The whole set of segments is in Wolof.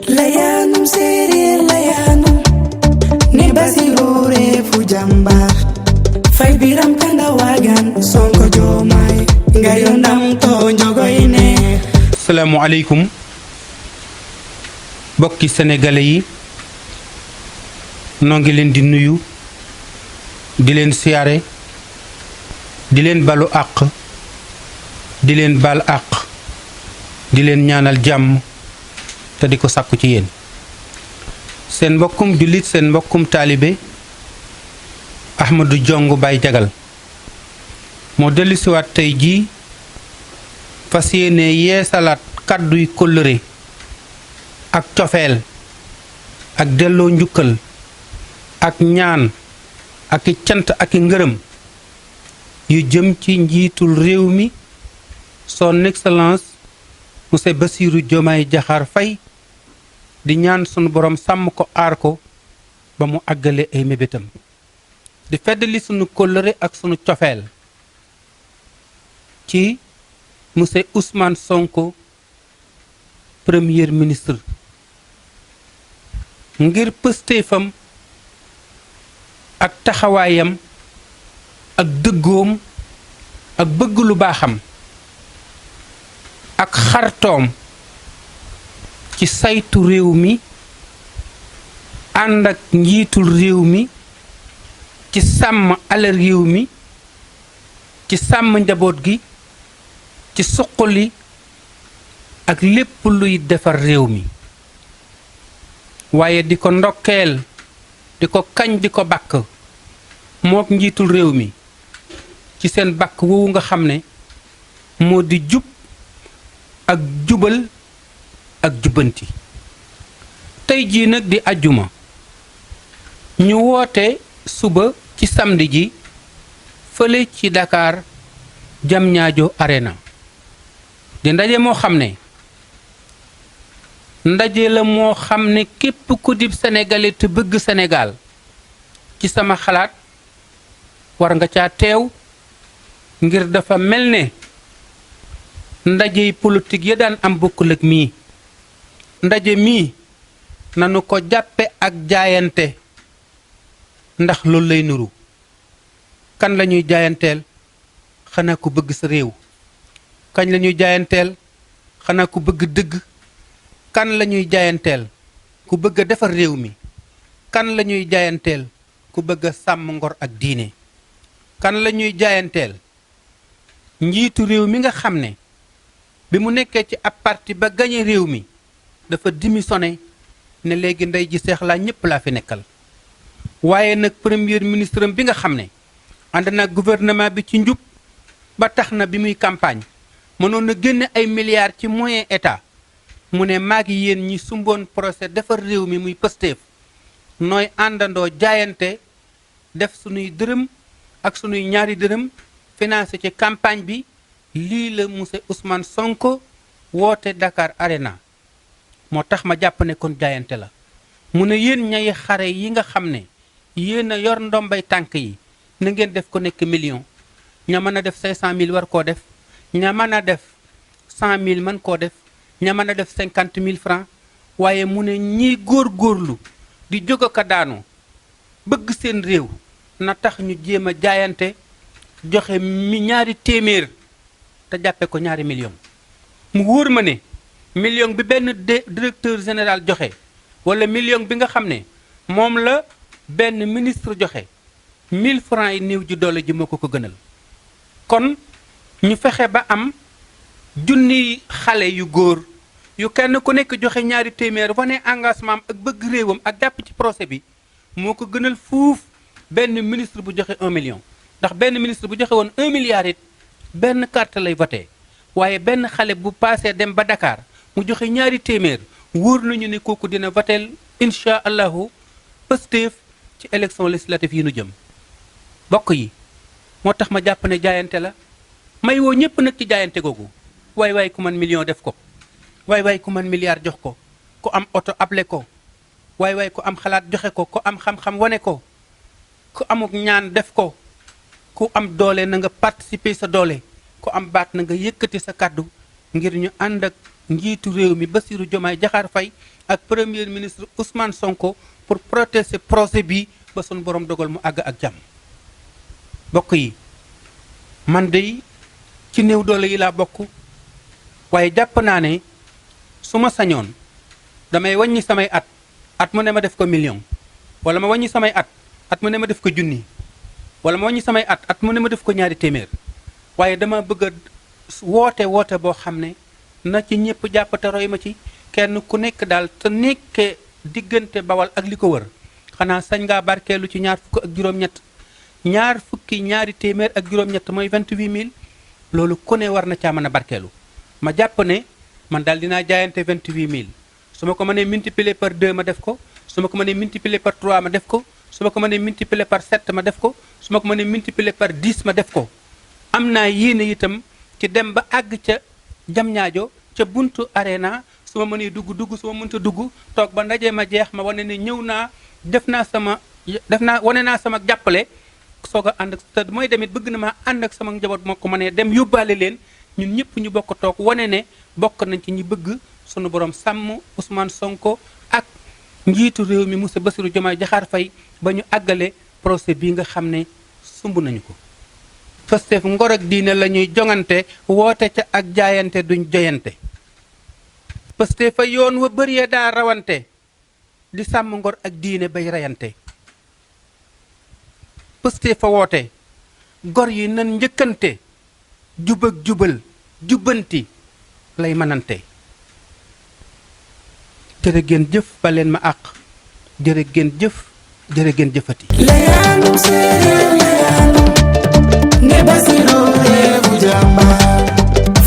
layanum séeréer layanum ne Basiru reefu jàmbaar fay biram kanda waagaan Sonko Diomaye nga yondam to njogoy ne. Assalamu aleykum bokki sénégalais yi noo ngi leen di nuyu di leen siyaare di leen balu àq di leen bal àq di leen ñaanal jàmm te di ko sàkku ci yéen seen mbokkum jullit seen mbokkum taalibe Ahmadou Diongue Baye Diagal moo dellusiwaat tey jii fas yéene yeesalaat kàdduy kóllëre ak cofeel ak delloo njukkal ak ñaan ak i cant ak i ngërëm yu jëm ci njiitul réew mi son excellence monsieur Bassirou Diomaye Diakhar Faye di ñaan sunu borom sàmm ko aar ko ba mu àggale ay mébétam di feddali sunu kóllëre ak sunu cofeel ci monsieur Ousmane Sonko premier ministre ngir pëstéefam ak taxawaayam ak dëggoom ak bëgg lu baaxam ak xartoom ci saytu réew mi ànd ak njiitul réew mi ci sàmm alal réew mi ci sàmm njaboot gi ci suqali ak lépp luy defar réew mi waaye di ko ndokkeel di ko kañ di ko bàkk mook njiitul réew mi ci seen bàkk woowu nga xam ne moo di jub ak jubal ak jubbanti tey jii nag di ajjuma ñu woote suba ci samedi ji fële ci Dakar Diamniadio Arena di ndaje moo xam ne ndaje la moo xam ne képp ku dib sénégalais te bëgg Sénégal ci sama xalaat war nga caa teew ngir dafa mel ne ndajey politique ya daan am bokkul ak mii ndaje mii nanu ko jàppe ak jaayante ndax loolu lay nuru kan la ñuy jaayanteel xanaa ku bëgg sa réew kañ la ñuy jaayanteel xanaa ku bëgg dëgg kan la ñuy jaayanteel ku bëgg a defar réew mi kan la ñuy jaayanteel ku bëgg a sàmm ngor ak diine kan la ñuy jaayanteel njiitu réew mi nga xam ne bi mu nekkee ci ab parti ba gañe réew mi dafa démissionné ne léegi ndey ji seex laa ñépp laa fi nekkal waaye nag premier ministre bi nga xam ne ànd na gouvernement bi ci njub ba tax na bi muy campagne mënoon na génne ay milliards ci moyen état mu ne maa ngi yéen ñi sumboon procès defar réew mi muy Pastef nooy àndandoo jaayante def sunuy dërëm ak sunuy ñaari dërëm financé ci campagne bi lii la monsieur Ousmane Sonko woote Dakar Arena moo tax ma jàpp ne kon jaayante la mu ne yéen ñay xare yi nga xam ne yéen a yor ndombay tànk yi na ngeen def ko nekk million ña mën a def 500 000 war koo def ña mën a def 100 000 mën koo def ña mën a def 50 000 francs waaye mu ne ñiy góorgóorlu di jóg ko daanu bëgg seen réew na tax ñu jéem a jaayante joxe ñaari téeméer te jàppe ko ñaari million mu wóor ma ne million bi benn directeur général joxe wala million bi nga xam ne moom la benn ministre joxe 1000 francs yi néew ji doole ji moo ko gënal kon ñu fexe ba am junniy xale yu góor yu kenn ku nekk joxe ñaari téeméer wane engagement ak bëgg réewam ak jàpp ci procès bi moo ko gënal fuuf benn ministre bu joxe 1 million ndax benn ministre bu joxe woon 1 milliard it benn carte lay voté waaye benn xale bu paasee dem ba Dakar mu joxe ñaari téeméer wóor nañu ne kooku dina voteel incha allahu Pastef ci élection législative yi nu jëm bokk yi moo tax ma jàpp ne jaayante la may woo ñëpp nag ci jaayante googu waay ku man million def ko waay ku man milliard jox ko ku am oto able ko waay ku am xalaat joxe ko ku am xam-xam wane ko ku amuk ñaan def ko ku am doole na nga participer sa doole ku am baat na nga yëkkati sa kàddu ngir ñu ànd ak njiitu réew mi Bassirou Diomaye Diakhar Faye ak premier ministre Ousmane Sonko pour protéger projet bi ba sunu borom dogal mu àgg ak jàmm. bokk yi man de ci néew doole yi laa bokk waaye jàpp naa ne su ma sañoon damay wàññi samay at mu ne ma def ko million wala ma wàññi samay at mu ne ma def ko junni wala ma wàññi samay at mu ne ma def ko ñaari téeméer waaye dama bëgg a woote boo xam ne na ci ñëpp jàpp te roy ma ci kenn ku nekk daal te nekkee diggante Bawal ak li ko wër xanaa sañ ngaa barkeelu ci ñaar fukk ak juróom-ñett ñaar fukki ñaari téeméer ak juróom-ñett mooy 28000 loolu ku ne war na caa mën a barkeelu ma jàpp ne man daal dinaa jaayante 28000 su ma ko mënee multiplier par 2 ma def ko su ma ko mënee multiplier par 3 ma def ko su ma ko mënee multiplier par 7 ma def ko su ma ko mënee multiplier par 10 ma def ko am naa yéene itam ci dem ba àgg ca Diamniadio ca buntu arena su ma mënee dugg su ma mënta dugg toog ba ndaje ma jeex ma wane ne ñëw naa wane naa sama jàppale soog a ànd ak te mooy demit bëgg na maa ànd ak sama njaboot moo ko mënee dem yóbbaale leen ñun ñëpp ñu bokk toog wane ne bokk nañ ci ñi bëgg sunu borom sàmm Ousmane Sonko ak njiitu réew mi monsieur Bassirou Diomaye Diakhar Faye ba ñu àggale procès bii nga xam ne sumb nañu ko. Pastef ngor ak diine la ñuy jongante woote ca ak jaayante duñ joyante Pastef fa yoon wa bëree daa rawante di sàmm ngor ak diine bay reyante Pastef fa woote gor yi nan njëkkante jub ak jubal jubbanti lay mënante jërë ngeen jëf ba leen ma àq jërë ngeen jëf jërë ngeen jëfati layanum séeréer layanum ne Bassirou réewu jàmbaar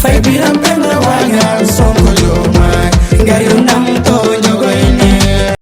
Faye Biram Penda Waagaan Sonko Joom